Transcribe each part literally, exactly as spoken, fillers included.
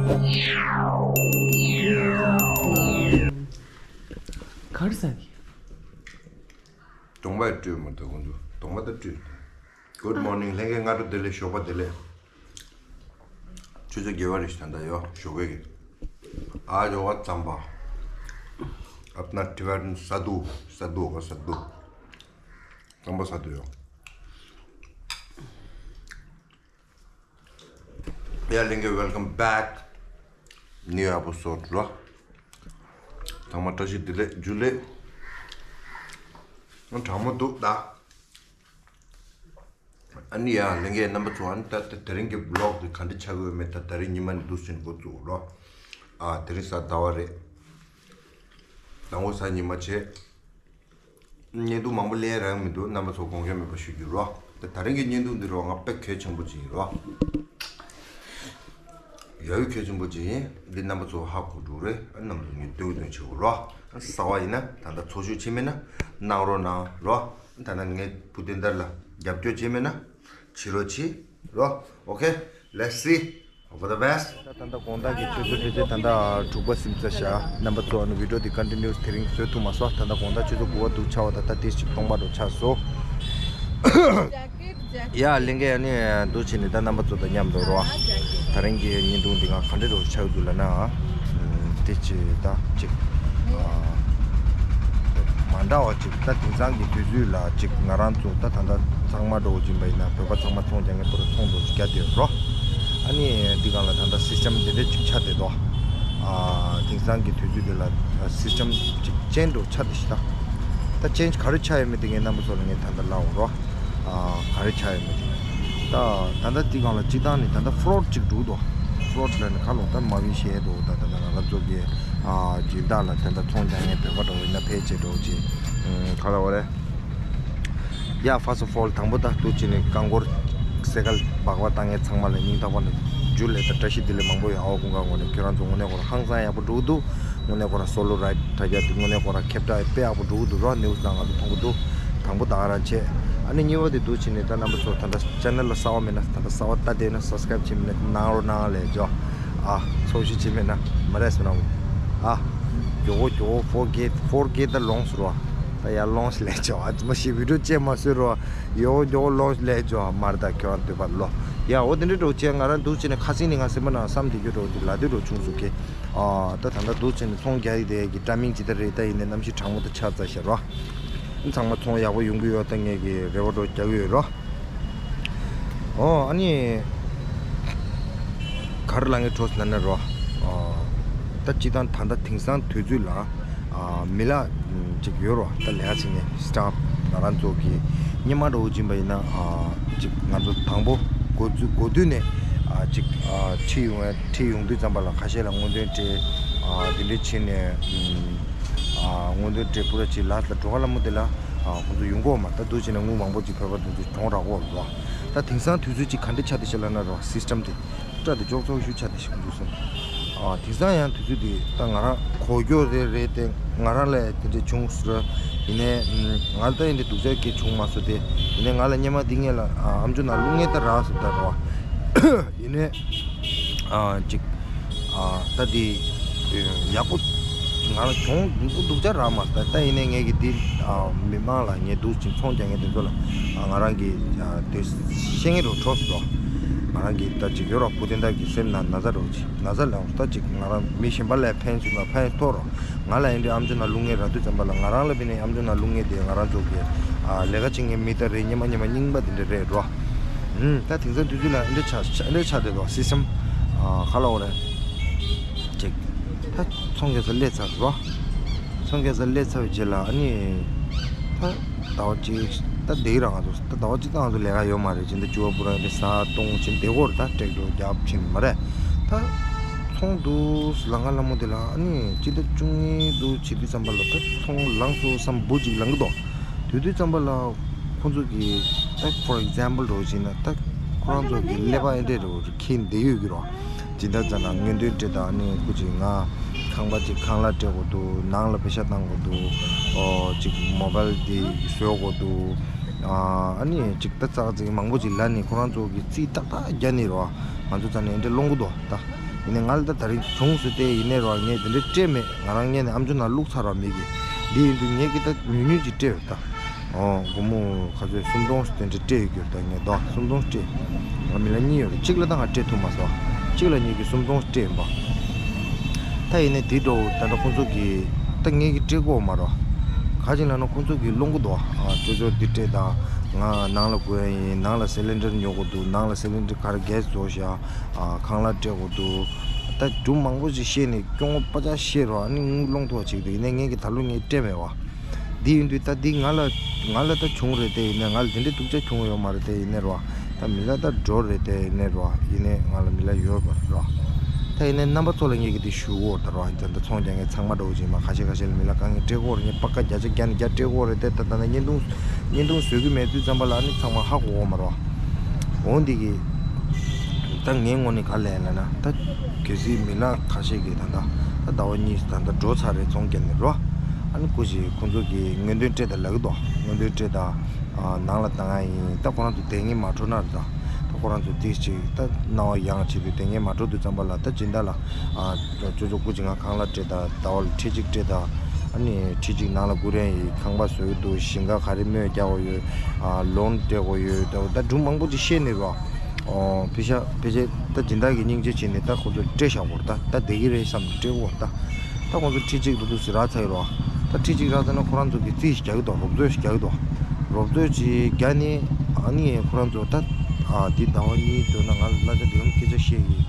གར་ས་གི་གདོང་པ་སྤྲོད་མ་ཐུབ་ཁོང་ཚོ། གདོང་པ་ད་སྤྲོད། Good morning. ལྷན་རྒྱས་སྔ་དྲོ་བདེ་ལེགས། ཞོགས་པ་བདེ་ལེགས། ཆུ་ཚོད་བརྒྱད་པ་རེད་ཤག་ད་ལྟ་ཡོད་ཞོགས་ཀས་ཀྱི། ཨ་ཡོ་བ་ཙམ་པ། Apna Tibetan Sadhu, Sadhu, Sadhu. ཙམ་པ་Sadhu ཡོད། ཡ་ལྷན་རྒྱས། Welcome back new episode ལོ། ཚང་མ་བཀྲ་ཤིས་བདེ་ལེགས། ཇུ་ལེ། ཨ་གྲང་མོ་འདུག་ད། ཨ་ནི་ཡ་ལྷན་རྒྱས་རྣམ་པ་ཚོ། ཨ་ནི་ད་ད་དེ་རིང་གི་vlog དེ་ག་འདྲ་ཆགས་ཀྱི་ཡོད་མེད། ད་དེ་རིང་ཉི་མ་ནས་འདུག་སེ་འགོ་བཙུགས་ལོ། ཨ་དེ་རིང་གཟའ་ཟླ་བ་རེད། དང་པོ་གཟའ་ཉི་མ་བྱས། བརྙན་ཐུང་མང་པོ་ལེན་རག་མི་འདུག་རྣམ་པ་ཚོ་དགོངས་འགལ་མེད་པ་ཞུ་རྒྱུ་རོ། ད་དེ་རིང་གི་བརྙན་ཐུང་འདི་རོ། ང་དཔེ་གལ་ཆེན་པོ་ཅིག་ཡིན་རོ། ཡ་ཡུ་གལ་ཆེན་པོ་ཅིག་ཡིན། འདི་རྣམ་པ་ཚོ་ཧ་གོ་འགྲོ་རེད། ཨ་རྣམ་པ་ཚོ་ངས་སྟོན་སྟོན་བྱེད་དགོས་རོ། ཨ་གསར་པ་ཡིན་ན་ད་ལྟ་ཚོར་ཤུགས་ཆེ་མེད་ན་གནང་རོགས་གནང་རོ། ཨ་ད་ལྟ་ངའི་བུ་དེ་འདར་ལ་རྒྱབ་སྐྱོར་བྱེད་མེད་ན་བྱེད་རོགས་བྱེད་རོ། Okay, let's see. All the best. ད་ད་ལྟ་དགོང་དག་གི་ཆུ་ཚོད་ཕལ་ཆེར་ད་ལྟ་དྲུག་པ་ཟིན་ཚར་ཤག་རྣམ་པ་ཚོ་ཨ་ནི་video འདི་continuous དེ་རིང་བཟོས་ཐུབ་མ་སོང་། ད་ལྟ་དགོང་དག་ཆུ་ཚོད་དགུ་པ་འདུག་ཆགས་པ། ད་ལྟ་ཏིས་ཅིག་སྟོང་པ་འགྲོ་ཆགས་སོང་། ཡ་ལྷན་རྒྱས། ཨ་ནི་འདུག་བྱས་ནས་ད་རྣམ་པ་ཚོ་དང་མཉམ་དུ་རོ། ད་རིང་གི་བརྙན་ཐུང་འདི་ང་ག་འདྲ་རུ་ཆགས་འདུག་ལབ་ན། ཨ་དེ་ཅིག་ད་ཅིག་ཨ་མ་འདྲ་བ་ཅིག་ད་དེང་སང་གི་དུས་ཚོད་ལ་ཅིག་ང་རང་ཚོ་ད་ད་ལྟ་ཚང་མ་འདྲ་བོ་ཅིག་ཡིན་པ་ཡིན་ན་བོད་པ་ཚང་མ་ཚོང་རྒྱག་མཁན་པོ་ར་ཚོང་འདྲ་བོ་ཅིག་རྒྱག་བསྡད་ཡོད་རོ། ཨ་ནི་འདི་སྒང་ལ་ད་ལྟ་system འདི་འདྲ་ཅིག་ཆགས་བསྡད་དོ། ཨ་དེང་སང་གི་དུས་ཚོད་འདི་ལ་system ཅིག་change འགྲོ་ཆགས་བསྡད་ཤག་ད་ད་change ག་རེ་ཆགས་ཡོད་མེད་དེ་ངས་རྣམ་པ་ཚོ་ལ་ངས་ད་ལྟ་ལབ་འོང་རོ། ཨ་ག་རེ་ཆགས་ཡོད་མེད་དེ། ད་ད་ལྟ་དེ་སྒང་ལ་སྤྱིར་བཏང་ནས་ད་ལྟ་fraud ཅིག་འགྲོ་འདུག fraud ལབ་ནས་ཁ་ལོག་ད་མ་བི་ཤེས་འདུག་ད་ད་ད་ང་རང་ཚོ་གི་ཨ་སྦྱིན་བདག་ལ་ད་ལྟ་ཚོང་རྒྱག་མཁན་བོད་པ་འདྲ་བོ་ཡིན་ན་ཕལ་ཆེར་འདྲ་བོ་ཅིག་ཨ་ག་ལབ་དགོས་རེད། ཡ་first of all དང་པོ་ད་འདུག་བྱས་ནས་རྐང་འཁོར་སེ་ཀལ་སྦག་སྦག་བཏང་མཁན་ཚང་མ་ལ་སྙིང་ཐག་པ་ནས་ཇུ་ལེ་དང་བཀྲ་ཤིས་བདེ་ལེགས་མང་པོ་ཡོད། ཨ་བ་ཀུན་དགའ་ངོས་ནས་ཁྱོད་རང་ཚོ་དངོས་གནས་ཁོ་རང་ཧང་སང་ཡག་པོ་འགྲོ་གི་འདུག་དངོས་གནས་ཁོ་རང་solo ride དྲ་རྒྱ་དེ་དངོས་གནས་ཁོ་རང་ཁྱབ་བསྒྲགས་དཔེ་ཡག་པོ་འགྲོ་གི་འདུག་རོ། news ནང་ང་ཚོ་མཐོང་གི་འདུག་དང་པོ་ད་ང་རང་བྱས། ཨ་ནི་གཉིས་པ་དེ་འདུག་བྱས་ནས་ད་རྣམ་པ་ཚོ་ད་ལྟ་channel ལ་གསར་པ་མེད་ན་ད་ལྟ་གསར་པ་ལྟ་བསྡད་ན་subscribe བྱས་མེད་ན་གནང་རོགས་གནང་ལབ་ཅོ། ཨ་ཚོར་ཤེས་བྱས་མེད་ན་མ་རེད་སོ་ན། ཨ་མགྱོགས་པོ་མགྱོགས་པོ་forget forget the longs རོ། ད་ཡར་longs ལབ་ཅོ། ཨ་ཙི་མ་ཤི་video བཅད་མ་བཟོས་རོ། མགྱོགས་པོ་མགྱོགས་པོ་longs ལབ་ཅོ། མར་ད་ཁྱོད་རང་འདོད་པ་ལོ། ཡ་འོ་དེ་འདྲ་འདྲ་བོ་བྱས། ང་རང་འདུག་བྱས་ནས་ཁ་སང་ནས་ང་སེམས་པ་ནང་བསམ་བསྡད་རྒྱུ་འདྲ་བོ་དེ་ལབ་དུས་འདྲ་བོ་བྱུང་སོང་ཁེ། ཨ་ད་ད་ལྟ་འདུག་བྱས་ནས་ཚོང་རྒྱག་ཡི་དེ་གི་timing ཇི་ལྟར་རེད། ད་ཡིན་ནའི་གནམ་གཤིས་གྲང་མོ་ད་ཆགས་ཚར་ཤག་རོ། ཚང་མ་ཚོང་ཡག་པོ་ཡོང་གི་ཡོད་ད་ངས་གི་རེ་བ་འདྲ་བོ་རྒྱག་གི་ཡོད་རོ། ཨོ་ཨ་ནི་ག་རེ་ལབ་ངེས་འཕྲོ་ཟེར་ན་རོ། ཨ་ད་སྤྱིར་བཏང་ད་ལྟ་དེང་སང་དུས་ཚོད་ལ་ཨ་མི་ལ་ཅིག་ཡོད་རོ། ད་ལས་ཀ་བྱེད་མཁན་staff ང་རང་ཚོ་གི་སྔོན་མ་འདྲ་བོ་ཅིག་ཡིན་པ་ཡིན་ན་ཨ་ཅིག་ང་ཚོ་དང་པོ་འགོ་འཛུགས་འགོ་དུས་ནས་ཨ་ཅིག་ཨ་ཁྲིད་ཡོང་ཁྲིད་ཡོང་དུས་ཙམ་པ་ལ་ཁ་ཤས་ལ་དངུལ་འདོན་སྤྲད། ཨ་དེ་འདྲ་བྱས་ནས་ཨ་དངུལ་འདོན་སྤྲད་པུ་ར་ཅིག་ལ་ད་གྲོ་ག་ལ་མོ་དེ་ལ་ཨ་ཁོང་ཚོ་ཡོང་གི་ཡོད་མ་རེད། ད་འདུག་བྱས་ནས་དངུལ་མང་པོ་ཅིག་བོད་པ་དེ་ཚོ་གྱོང་རག་གི་ཡོད་རེད་བ། ད་དེང་སང་དུས་ཚོད་ཅིག་ག་འདྲ་ཆགས་བསྡད་ཤག་ལབ་ན་རོ། system དེ་སྐྲ་དེ་ཅོག་ཙོག་ཤུགས་ཆགས་བསྡད་ཤག་འདུག་སོང་། ཨ་དེང་སང་ཡང་དུས་ཚོད་དེ་ད་ང་རང་གོ་རྒྱུ་རེད་རེད་དེ་ང་རང་ལ་དེ་འདྲ་བྱུང་སོང་། ཡིན་ནའི་ང་ལ་ད་ཡིན་དེ་སྡུག་ཅག་གི་བྱུང་མ་སོང་དེ། ཡིན་ནའི་ང་ལ་སྔོན་མ་འདི་སྔོན་ལ་ཨ་ཨམ་ཅོག་ནང་བླུག་མཁན་ད་རག་སོང་ད་རོ། ཡིན་ནའི་ཨ་ཅིག་ཨ་ད་དེ་ཡག་པོ་ང་ལ་གྱོང་སྡུག་པོ་སྡུག་ཅག་རག་མ་སོང་ད། ད་ཡིན་ནའི་ངས་གི་འདི་ཨ་མི་མང་ལ་ངས་འདུག་ཅིག་ཚོང་རྒྱག་མཁན་དེ་ཚོ་ལ་ཨ་ང་རང་གི་ཨ་དེ་ཤེས་མཁན་རོ་འཕྲོ་སོང་། ང་རང་གི་ད་ཅིག་ཡོད་རོ། བུ་དེ་འདྲ་གི་སེམས་ནང་ན་ཚ་རོ་ཅིག་ན་ཚ་ལ་ད་ཅིག་ང་རང་མི་གཞན་པ་ལ་ཕན་ཚུན་ལ་ཕན་ཐོགས་རོ། ང་ལ་ཡིན་དུས་ཨམ་ཅོག་ནང་བླུག་མཁན་རག་དུས་ཙམ་པ་ལ་ང་རང་ལ་བྱས་ནས་ཨམ་ཅོག་ནང་བླུག་མཁན་དེ་ང་རང་ཚོ་གི་ཨ་ལས་ཀ་བྱེད་མཁན་མི་ད་རེད། སྔོན་མ་སྔོན་མ་རྙིང་པ་དེ་འདྲ་རེད་རོ། ཨུམ་ད་དེང་སང་དུས་ཚོད་ལ་འདི་འདྲ་ཆགས་འདི་འདྲ་ཆགས་བསྡད་འདུག system ཨ་ག་ལབ་དགོས་རེད། ཅིག་ད་ཚོང་རྒྱག་ས་སླེབས་ཚར་རོ། ཚོང་རྒྱག་ས་སླེབས་ཚར་བའི་རྗེས་ལ་ཨ་ནི་ད་ཟླ་བ་གཅིག་ད་བསྡད་ཀྱི་ར། ང་ཚོ་ད་ཟླ་བ་གཅིག་ད་ང་ཚོ་ལས་ཀ་ཡོད་མ་རེད། ཅིག་ད་བཅུ་པ་པུ་ར་འདི་ཟ་བཏུང་ཅིག་བསྡད་ཀྱི་ཡོད་རེད། ད་ཊེག་ཊོག་རྒྱབ་ཅིག་མ་རེད། ད་ཚོང་འདུག་ལམ་ཁ་ལ་མོ་དེ་ལ་ཨ་ནི་སྤྱི་ཟླ་བཅུ་གཉིས་འདུག་བྱེད་དུས་ཙམ་པ་ལ་ད་ཚོང་ལངས་སོང་བསམ་འབུ་ཅིག་ལངས་ཀྱི་འདུག་དེ་དུས་ཙམ་པ་ལ་ཁོང་ཚོ་གིས་ད་for example འདྲ་བོ་བྱས་ན་ད་ཁོ་རང་ཚོ་གི་ཀླད་པ་ཨེ་འདྲས་འདྲ་བོ་ཁྱེར་བསྡད་ཡོད་ཀྱི་རོ། སྦྱིན་བདག་ཙམ་ལ་དངོས་འདོན་སྤྲད་དང་ནི་སྐུ་མཁྱེན་ང་ཁང་པ་ཅིག་ཁང་གླ་སྤྲད་དགོས་འདུག་ནང་ལ་པེ་ཤ་བཏང་དགོས་འདུག་ཨོ་ཅིག་མོ་བལ་དེ་བཟོ་དགོས་འདུག་ཨ་ནི་ཅིག་ད་ཙག་ཙིག་མང་པོ་ཅིག་ལབ་ནི་ཁོ་རང་ཚོ་གི་རྩིས་ཏག་ཏག་རྒྱག་ནི་རོ། ང་ཚོ་ཙམ་ནས་འདྲ་སློང་གི་འདུག་ད་ ཡིན་ནའི་ང་ལ་ད་ད་རིང་བྱུང་སོང་སྟེ། ཡིན་ནའི་རོ་ངས་དེ་འདྲ་སྤྲད་མེད། ང་རང་ངས་ནས་ཨམ་ཅོག་ནང་བླུགས་ཚར་བ་མེད་གི། འདི་ཡིན་དུས་ངས་ཀྱི་ད་ཉུང་ཉུང་ཅིག་སྤྲད་ཡོད་ད། ཨོ། སྒོར་མོ་ག་ཚོད་སུམ་སྟོང་དེ་འདྲ་སྤྲད་ཡོད་རྒྱུ་རེད། ད་ངས་ད་སུམ་སྟོང་སྤྲད། ང་མི་ལ་གཉིས་ཡོད་རེད། གཅིག་ལ་ད་ང་སྤྲད་ཐུབ་མ་སོང་། གཅིག་ལ་ངས་ཀྱི་སུམ་སྟོང་སྤྲད་ཡིན་པ། ད་ཡིན་ནའི་དེ་འདྲ་བོ་ད་ལྟ་ཁོང་ཚོ་གིས་ད་ངས་ཀྱི་སྤྲད་གོ་མ་རོ། ག་ཅིག་ལབ་ན་ཁོང་ཚོ་གིས་སློང་གི་འདུག་ཨ། ཅོ་ཅོ་འདི་སྤྲད་དང་། ང་ནང་ལ་སྒུག་ཡ་ཡིན། ནང་ལ་སི་ལིན་ཌར་ཉོ་དགོས་འདུག་ནང་ལ་སི་ལིན་ཌར་ག་རེ་གེ་སི་རྫོགས་ཤག་ཨ། ཁང་གླ་སྤྲད་དགོས་འདུག་ད་སྒྲུང་མང་པོ་ཞིག་བཤད་ནས་སྐྱོ་ངོ་པ་ཅག་བཤད་རོགས། ཨ་ནི་དངུལ་སློང་ཐུབ་པ་ཅིག་འདུག་ཡིན་ནའི་ངས་ཀྱི་ད་ལོ་ངས་སྤྲད་མེད་པ། འདི་ཡིན་དུས་ད་འདི་ང་ལ་ང་ལ་ད་བྱུང་རེད་དེ། ཡིན་ནའི་ང་ལ་འདི་འདྲའི་སྡུག་ཅག་བྱུང་ཡོད་མ་རེད་དེ། ཡིན་ནའི་རོ། ད་མི་ལ་ད་འགྲོ་རེད་དེ། ཡིན་ནའི་རོ། ཡིན་ནའི་ང་ལ་མི་ལ་ཡོད་པ་རོ། ད་ཡིན་ནའི་རྣམ་པ་ཚོ་ལ་ངས་ཀྱི་འདི་ཞུ་གོ་ད་རོ། ད་ད་ཚོང་རྒྱག་མཁན་ཚང་མ་འགྲོ་གི་མ། ཁ་ཤས་ཁ་ཤས་ལ་མི་ལ་དཀའ་ངལ་སྤྲད་གོ་རེད། ངས་པ་ཀ་བརྒྱ་ཆ་བརྒྱ་ནས་བརྒྱ་སྤྲད་གོ་རེད་དེ། ད་ད་ད་བརྙན་ཐུང་བརྙན་ཐུང་བཟོ་གི་མེད་དུས་ཙམ་པ་ལ་ཨ་ནི་ཚང་མ་ཧ་གོ་གོ་མ་རོ། འོ་འདི་གི། ད་ངའི་ངོས་ནས་ག་ལས་ལ་ན། ད་གལ་སྲིད་མི་ལ་ཁ་ཤས་ཀྱིས་ད་ལྟ་ད་ཟླ་བ་གཉིས་ད་ལྟ་འགྲོ་ཚར་རེད། ཚོང་རྒྱག་ནས་རོ། ཨ་ནི་སྐུ་མཁྱེན་ཁོང་ཚོ་གིས་དངོས་དོན་སྤྲད་ད་ལབ་ཀྱི་འདུག་དངོས་དོན་སྤྲད་ད། ཨ། ནང་ལ་བཏང་ཡ་ཡིན། ད་ཁོ་རང་ཚོ་དེ་སྔོན་མ་འགྲོ་ན་རེད། ད་ད་ཁོ་རང་ཚོ་ཏིས་ཅིག་ད་སྣང་བ་ཡང་བྱེད་དུས་དེ་སྔོན་མ་འགྲོ་དུས་ཙམ་པ་ལ། ད་སྦྱིན་བདག་ལ། ཨ། ཅོ་ཅོ་སྐུ་མཁྱེན་ང་ཁང་གླ་སྤྲད་ད། ཟླ་བ་ལ་ཁྲི་གཅིག་སྤྲད་ད། ཨ་ནི་ཁྲི་གཅིག་ནང་ལ་སྒུག་རན་ཡིན། ཁང་པ་བཟོ་གི་འདུག་ཞིང་ཁ་ག་རེ་རྨོས་རྒྱག་དགོས་ཡོད། ཨ། ལོན་སྤྲད་དགོས་ཡོད། ད་ད་སྒྲུང་མང་པོ་ཅིག་བཤད་ནས་རོ། ཨོ། ཕི་ཤ་ཕལ་ཆེར་ད་སྦྱིན་བདག་གིས་སྙིང་རྗེ་བྱས་ནས་ད་ཁོ་ཚོར་སྤྲད་བཞག་གོ་ར། ད་ད་བསྡད་ཀྱི་རེད་བསམ་ནས་སྤྲད་གོ་ར། ད་ད་ཁོ་ཚོ་ཁྲི་གཅིག་ལོ་དུས་སུ་རག་ཚར་ཡོད་རོ། ད་ཁྲི་གཅིག་རག་ཚར་ན་ཁོ་རང་ཚོ་གིས་རྩིས་ཤིག་རྒྱག་གི་འདུག་རོབ་ཚོད་ཤིག་རྒྱག་གི་འདུག་རོབ་ཚོད་ཅིག་བརྒྱབ་ནས། ཨ་ནི་ཁོ་རང་ཚོ་ད། ཨ། འདི་ཟླ་བ་གཉིས་འགྲོ་ན་ང་ལ་གླ་ཆ་འདི་གམ་སྐད་ཆ་བཤད་ཡིན།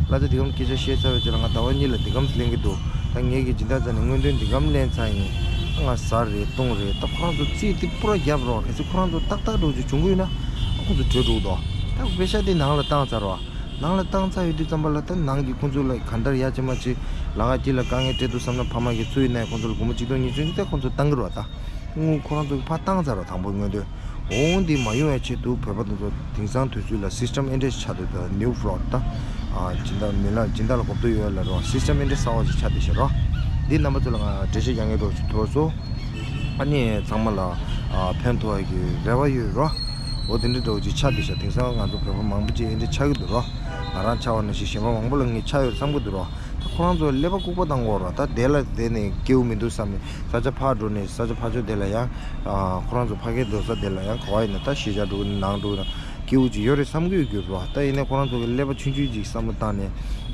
གླ་ཆ་འདི་གམ་སྐད་ཆ་བཤད་ཚར་བའི་རྗེས་ལ་ང་ཟླ་བ་གཉིས་ལ་འདི་གམ་ལེན་གྱི་འདུག་ད་ངས་ཀྱི་སྦྱིན་བདག་རྩ་ནས་དངོས་དོན་འདི་གམ་ལེན་ཚར་ཡིན། ད་ང་ཟ་རེད་བཏུང་རེད། ད་ཁོ་རང་ཚོ་རྩིས་འདི་པུ་ར་རྒྱབ་རོགས། གལ་སྲིད་ཁོ་རང་ཚོ་ཏག་ཏག་འགྲོ་རྒྱུ་བྱུང་གི་ཡོད་ན། ཨ། ཁོ་ཚོ་བྲོས་འགྲོ་གི་འདུག་ད་པེ་ཤ་དེ་ནང་ལ་བཏང་ཚར་བ། ནང་ལ་བཏང་ཚར་ཡོད་དུས་ཙམ་པ་ལ་ད་ནང་གི་ཁོང་ཚོ་ལ་ག་འདྲ་ཡ་ཅི་མ་ཅི་ལ་ཁ་ཅིག་ལ་དཀའ་ངལ་འཕྲད་འདུག་བསམ་ན། ཕ་མ་གིས་ཚུར་ཡིན་ནའི་ཁོང་ཚོ་ལ་སྒོར་མོ་གཅིག་སྟོང་ཉིས་སྟོང་ཅིག་ད་ཁོང་ཚོ་བཏང་གི་རེད་བ། ད་དངུལ་ཁོ་རང་ཚོ་གིས་ཕར་བཏང་ཚར་བ། དང་པོ་དངོས་དོན། འོང་འདི་མ་ཡོང་བའི་ཆེད་དུ་བོད་པ་དེ་ཚོ་དེང་སང་དུས་ཚོད་ལ་སིས་ཊམ་ཨེ་འདྲས་ཆགས་འདུག་ད་ནིའུ་ཕོ་རོཌ་ད། ཨ། སྦྱིན་བདག་མི་ལ་སྦྱིན་བདག་ལ་གོ་བརྡ་ཡོད་ལ་རོ། སིས་ཊམ་ཨེ་འདྲས་གསར་བ་ཞིག་ཆགས་བསྡད་ཤག་རོ། འདི་རྣམ་པ་ཚོ་ལ་ང་འགྲེལ་བཤད་རྒྱག་མཁན་འདྲ་བོ་ཞིག་ཐོབ་སོང་། ཨ་ནི་ཚང་མ་ལ། ཨ། ཕན་ཐོགས་ཡ་གི་རེ་བ་ཡོད་རོ། འོ་དེ་འདྲ་འདྲ་བོ་ཅིག་ཆགས་བསྡད་ཤག་དེང་སང་ང་ཚོ་བོད་པ་མང་པོ་ཅིག་ཨེ་འདྲས་ཆགས་ཀྱི་འདུག་རོ། ང་རང་ཆགས་པ་ནང་བཞིན་གཞན་པ་མང་པོ་ལ་ངས་ཆགས་ཡོད་བསམ་གྱི་འདུག་རོ། ད་ཁོ་རང་ཚོ་ཀླད་པ་ལྐུགས་པ་བཏང་དགོས་རོ། ད་དེ་ལ་བསྡད་ནས་སྐྱིད་པོ་མི་འདུག་བསམ་ནས། ས་ཆ་ཕར་འགྲོ་ནས་ས་ཆ་ཕར་ཕྱོགས་དེ་ལ་ཡང་། ཨ། ཁོ་རང་ཚོ་ཕ་གིར་འགྲོ་ས་དེ་ལ་ཡང་ག་བ་ཡིན་ན་ད་གཞིས་ཆགས་འགྲོ་གི་ནང་འགྲོ་གི་ན་སྐྱིད་པོ་ཅིག་ཡོད་རེད་བསམ་གྱི་ཡོད་རྒྱུ་རེད་བ། ད་ཡིན་ནའི་ཁོ་རང་ཚོ་གི་ཀླད་པ་ཆུང་ཆུང་ཅིག་བསམ་བློ་བཏང་ནས།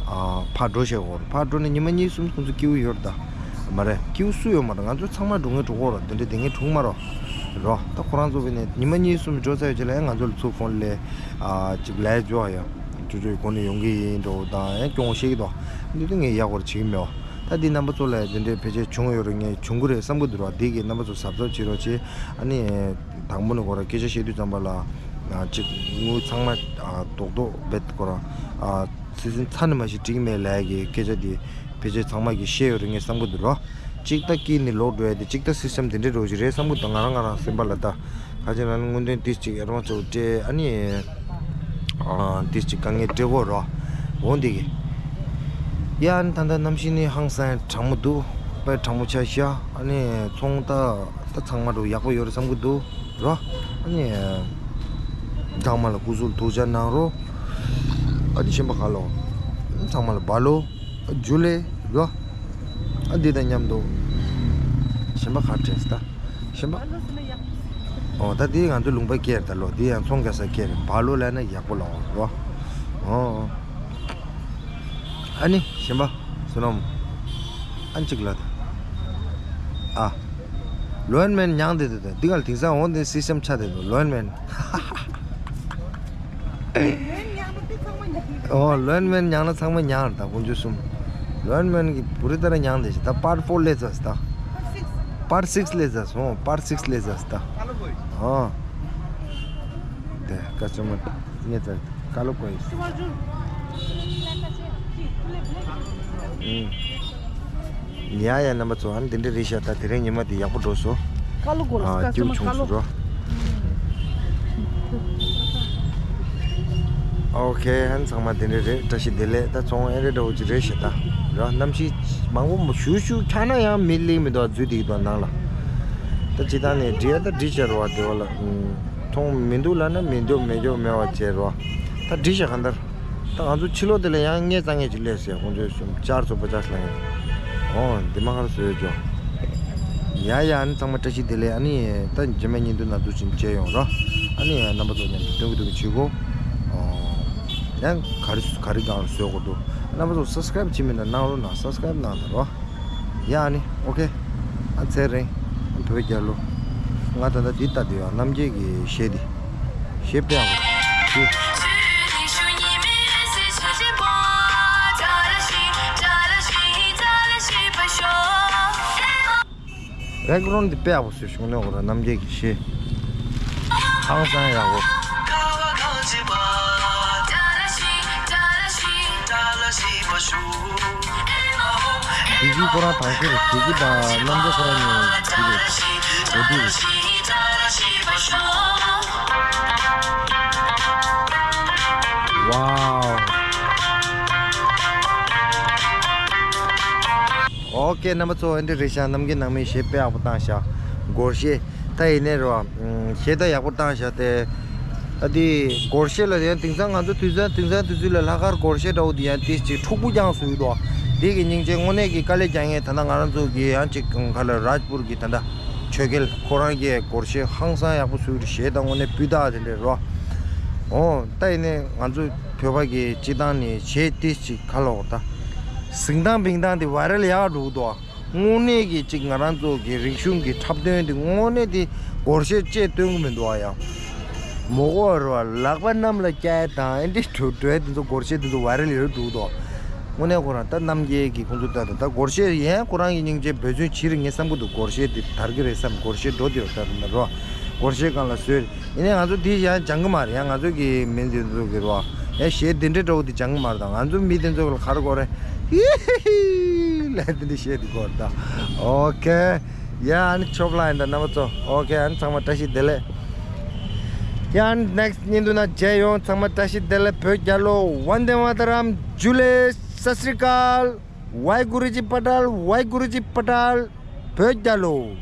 ཨ། ཕར་འགྲོ་བྱེད་དགོས་རེད། ཕར་འགྲོ་ནས་ཉི་མ་གཉིས་གསུམ་ཁོང་ཚོ་སྐྱིད་པོ་ཡོད་རེད་ད། མ་རེད། སྐྱིད་པོ་སུ་ཡོད་མ་རེད། ང་ཚོ་ཚང་མ་འགྲོ་ངེས་འགྲོ་གོ་རོ། དེ་འདྲ་དེ་ངས་འཁྲུག་མ་རོ། རོ། ད་ཁོ་རང་ཚོ་གི་ནས་ཉི་མ་གཉིས་གསུམ་འགྲོ་ཚར་ཡོད་ཅེ་ལ་ཡང་ང་ཚོ་ལ་ཚུར་ཕོན་སླེབས། ཨ། ཅིག་ལས་འཇོག་ཡ། ཅོ་ཅོ་ཡི་སྒོ་ནས་ཡོང་གི་ཡིན་འགྲོ་དང་ཡང་སྐྱོ་བོ་བཤད་ཀྱི་འདུག་འདི་དུས་ངས་ཡག་པོ་བྱེད་ཀྱི་མེད་པ། ད་འདི་རྣམ་པ་ཚོ་ལ་དེ་འདྲའི་ཕལ་ཆེར་བྱུང་ཡོད་རེད། ངས་བྱུང་གི་རེད་བསམ་གྱི་འདུག་ར། འདི་གི་རྣམ་པ་ཚོ་གཟབ་གཟབ་བྱེད་རོགས་བྱེད། ཨ་ནི་དང་པོ་ནས་ཁོ་ར་སྐད་ཆ་བཤད་དུས་ཙམ་པ་ལ། ཨ། ཅིག་དངུལ་ཚང་མ། ཨ། རྡོག་རྡོག་རྦད་ཁོ་ར། ཨ། སི་སི་ཚ་ནི་མ་ཞིག་འགྲིག་མེད་ལབ་ཡ་གི་སྐད་ཆ་འདི་ཕལ་ཆེར་ཚང་མ་གིས་བཤད་ཡོད་རེད་ངས་བསམ་གྱི་འདུག་ར། གཅིག་ད་དཀྱིལ་ནས་ལོག་འགྲོ་ཡ་དེ། གཅིག་ད་སིས་ཊམ་དེ་འདྲའི་འགྲོ་གི་རེད་བསམ་གྱི་འདུག་ང་རང་ང་རང་སེམས་པ་ལ་ད། ག་ཅི་ལབ་ན་དངོས་དོན་ཏིས་ཅིག་ཨེ་རོང་ཚོ་སྤྲད། ཨ་ནི། ཨ། ཏིས་ཅིག་དཀའ་ངལ་སྤྲད་གོ་རོ། འོ་འདི་གི། ཡ། ཨ་ནི་ད་ལྟ་གནམ་གཤིས་ནི་ཧང་སང་གྲང་མོ་འདུག་དཔེ་གྲང་མོ་ཆགས་ཤག་ཨ་ནི་ཚོང་ད་ད་ཚང་མ་འགྲོ་ཡག་པོ་ཡོད་རེད་བསམ་གྱི་འདུག་རོ། ཨ་ནི། ཚང་མ་ལ་སྐུ་གཟུགས་ཐུགས་ཅག་གནང་རོགས། ཨ་ནི་གཞན་པ་ག་ལོ། ཚང་མ་ལ་བ་ལོ། ཇུ་ལེ་རོ། ཨ། འདི་དང་མཉམ་དུ་གཞན་པ་ག་རེ་དྲན་སོང་ད། གཞན་པ། ཨོ། ད་འདི་ང་ཚོ་ལུང་པའི་སྐད་རེད་ད་ལོ། འདི་ཡང་ཚོང་རྒྱག་སའི་སྐད་རེད། བ་ལོ་ལབ་ན་ཡག་པོ་ལབ་རོ། ཨོ། ཨ་ནི་གཞན་པ་བསོད་ནམས། ཨ་ནི་གཅིག་ལ་ད། ཨ། ལོན་མན་མྱང་དེ་དེ་དེ་འདི་ག་ལ་དེང་སང་འོང་དེ་སི་སི་ཊམ་ཆ་དེ་དེ་ལོན་མན། ཨོ། ལོན་མན་མྱངས་ན་ཚང་མ་མྱངས་རེད་ད། དཀོན་མཆོག་གསུམ། ལོན་མན་གྱི་བུ་རི་ཏ་ར་མྱངས་དེ་ཞིག་ད་པར་ཕོར་སླེབས་ཚར་ད། པར་སིགས་སླེབས་ཚར་སོང་། པར་སིགས་སླེབས་ཚར་ད། ཨོ། དེ་ཀ་སི་ཊ་མར་ངེད་ཚ་ཀ་ལོ་ཀོ་ཡིས། ཨུམ། ཡ་ཡ། རྣམ་པ་ཚོ། ཨ་ནི་འདི་འདྲ་རེད་ཤག་ད་དེ་རིང་ཉི་མ་འདི་ཡག་པོ་འགྲོ་སོང་། ཀ་ལོ་གོ་ལ། ཨ། ཀ་སི་ཊ་མར་སྐྱིད་པོ་བྱུང་སོང་རོ། ཨོ་ཁེ། ཨ་ནི་ཚང་མ་འདི་འདྲ་རེད། བཀྲ་ཤིས་བདེ་ལེགས། ད་ཚོང་ཨེ་རེད་འདྲ་བོ་ཅིག་རེད་ཤག་ད་རོ། གནམ་གཤིས་མང་པོ་ཞུ་ཞུ་ཆགས་ན་ཡང་མི་སླེབས་མི་འདུག་འཛུལ་བསྡད་ཀྱི་འདུག་ནང་ལ། ད་ཇི་ལྟར་ནས་འགྲིག་ཡ་ད་འགྲིག་བྱས་རོ། བ་དེ་བ་ལ། ཨུམ། མཐོང་མི་འདུག་ལབ་ན་མི་འདུག་མེད་འཇོག་མེད་པ་བྱས་རོ། ད་འགྲིག་བྱས་གང་ལྟར། ད་ང་ཚོ་ཕྱི་ལོགས་དེ་ལ་ཡང་ངས་རྩ་ངེས་ཅིག་སླེབས་ཟེར། ཁོང་ཚོས་སུམ་ཅར་ཚོ་པ་ཅར་ལ་ཡང་། ཨོ་འདི་མ་ཁར་བཟོས་ཅོ། ཡ་ཡ། ཨ་ནི་ཚང་མ་བཀྲ་ཤིས་བདེ་ལེགས། ཨ་ནི་ད་རྗེས་མའི་བརྙན་ཐུང་ནང་འདུག་ཅིང་མཇལ་ཡོང་རོགས། ཨ་ནི་རྣམ་པ་ཚོ་མཉམ་དུ་སྟོན་གི་འདུག་གི་བྱེད་སྒོ། ཨོ་ཡང་ག་རེ་ག་རེ་གང་བཟོས་དགོས་འདུག། རྣམ་པ་ཚོ་སབ་སི་ཀ་རེབ་བྱེད་མི་འདྲ་གནང་རོགས་གནང་། སབ་སི་ཀ་རེབ་གནང་དང་རོགས། ཡ་ཨ་ནི་ཨོ་ཁེ། ཨ་ཚེ་རིང་། ཨ་བོད་རྒྱལ་ལོ། ང་ད་ལྟ་འདི་ལྟ་དུས་ཡང་རྣམ་རྒྱལ་གྱི་གཞས་འདི། གཞས་དཔེ་ཡག་པོ་འདུག། བེག་རོན་འདི་དཔེ་ཡག་པོ་བཟོས་བྱུང་ནས་འོ་ར་རྣམ་རྒྱལ་གྱི་གཞས། ཧང་སང་ཡག་པོ། བདེ་སྐྱིད་ཁོ་རང་དང་ཤེས་རེད། བདེ་སྐྱིད་དང་རྣམ་རྒྱལ་ཁོ་རང་གཉིས་འདི་རེད། འོ་འདི་རེད། ཝའོ། ཨོ་ཀེ། རྣམ་པ་ཚོ་ཨེ་འདྲ་རེད་ཤག། རྣམ་རྒྱལ་ནང་མི་གཞས་དཔེ་ཡག་པོ་བཏང་ཤག། སྒོར་གཞས། ད་ཡིན་ནའི་རོ། གཞས་ད་ཡག་པོ་བཏང་ཤག་སྟེ། ཨ་དེ་སྒོར་གཞས་ལ་ཡང་དེང་སང་ང་ཚོ་དུས་ཚོད་དེང་སང་དུས་ཚོད་ལ་ལྷག་དཀར་སྒོར་གཞས་འདྲ་བོ་དེ་ཡང་དེ་ཅིག་འཁྲུག་པོ་རྐྱང་བཟོ་ཡི་འདུག། དེ་གི་སྙིང་རྗེ་དངོས་གནས་ཀྱི་དཀའ་ལས་རྒྱག་མཁན་ད་ལྟ་ང་རང་ཚོ་གི་ཡང་ཅིག་ག་ལ་རཱཇ་པུར་གི་ད་ལྟ་ཆོས་རྒྱལ་ཁོ་རང་གི་སྒོར་གཞས་ཧང་སང་ཡག་པོ་བཟོ་ཡི་རེད། གཞས་ད་དངོས་གནས་སྤུས་དག་དེ་འདྲ་རོ། ཨོ་ད་ཡིན་ནའི་ང་ཚོ་བོད་པ་གི་སྤྱི་བཏང་ནས་གཞས་དེ་ཅིག་ག་ལ་འོ་ད་གཟིགས་སྟངས་བིང་སྟངས་དེ་ཝའི་རལ་ཡག་འགྲོ་གི་འདུག། དངོས་གནས་ཀྱི་ཅིག་ང་རང་ཚོ་གི་རིག་གཞུང་གི་འཁྲབ་སྟོན་དེ་དངོས་གནས་དེ་སྒོར་གཞས་བཅས་སྟོན་གི་མི་འདུག་ཨ། ཡང་མོ་གོ་ར་ལག་པ་གནམ་ལ་བཀྱག་དང་ཨེ་འདྲི་འགྲོ་འགྲོ་དེ་ཚོ་སྒོར་གཞས་དེ་ཚོ་ཝའི་རལ་ཡོད་འགྲོ་གི་འདུག། དངོས་གནས་ཁོ་རང་ད་རྣམ་རྒྱལ་གྱི་ཁོང་ཚོ་ལྟ་དང་ད་སྒོར་གཞས་ཡན་ཁོ་རང་གི་སྙིང་རྗེ་འབད་བརྩོན་བྱེད་རེད་ངས་བསམ་གི་འདུག། སྒོར་གཞས་དེ་དར་གི་རེད་བསམ། སྒོར་གཞས་འགྲོ་དེ་ཡོད་ད་ར་སྒོར་གཞས་སྒང་ལ་བཟོས། ཡིན་ནའི་ང་ཚོ་འདི་ཡང་སྦྱང་གི་མ་རེད། ཡང་ང་ཚོ་གི་མི་འདི་ཚོ་གི་རོ། ཡང་གཞས་འདི་འདྲ་འདྲ་བོ་འདི་སྦྱང་གི་མ་རེད། ད་ང་ཚོ་མི་འདི་ཚོ་གི་ལ་ག་རེ་དགོས་རེད། ཧི་ཧི་ལབ་འདི་འདྲ་བཤད་འདི་དགོས་རེད་ད། ཨོ་ཁེ། ཡ་ཨ་ནི་ཆོབ་ལ་ཡིན་ད་རྣམ་པ་ཚོ། ཨོ་ཁེ། ཨ་ནི་ཚང་མ་བཀྲ་ཤིས་བདེ་ལེགས། ཡ་ཨ་ནི་ནེག་སི་ཊི་བརྙན་ཐུང་ནང་མཇལ་ཡོང་། ཚང་མ་བཀྲ་ཤིས་བདེ་ལེགས། བོད་རྒྱལ་ལོ། ཝན་དེ་མ་ཏ་རམ། ཇུ་ལེ། སཏ་སི་རི་ཨ་ཀཱལ། ཝེ་གུ་རུ་ཇི་པ་ཊལ། ཝེ་གུ་རུ་ཇི་པ་ཊལ། བོད་རྒྱལ་ལོ།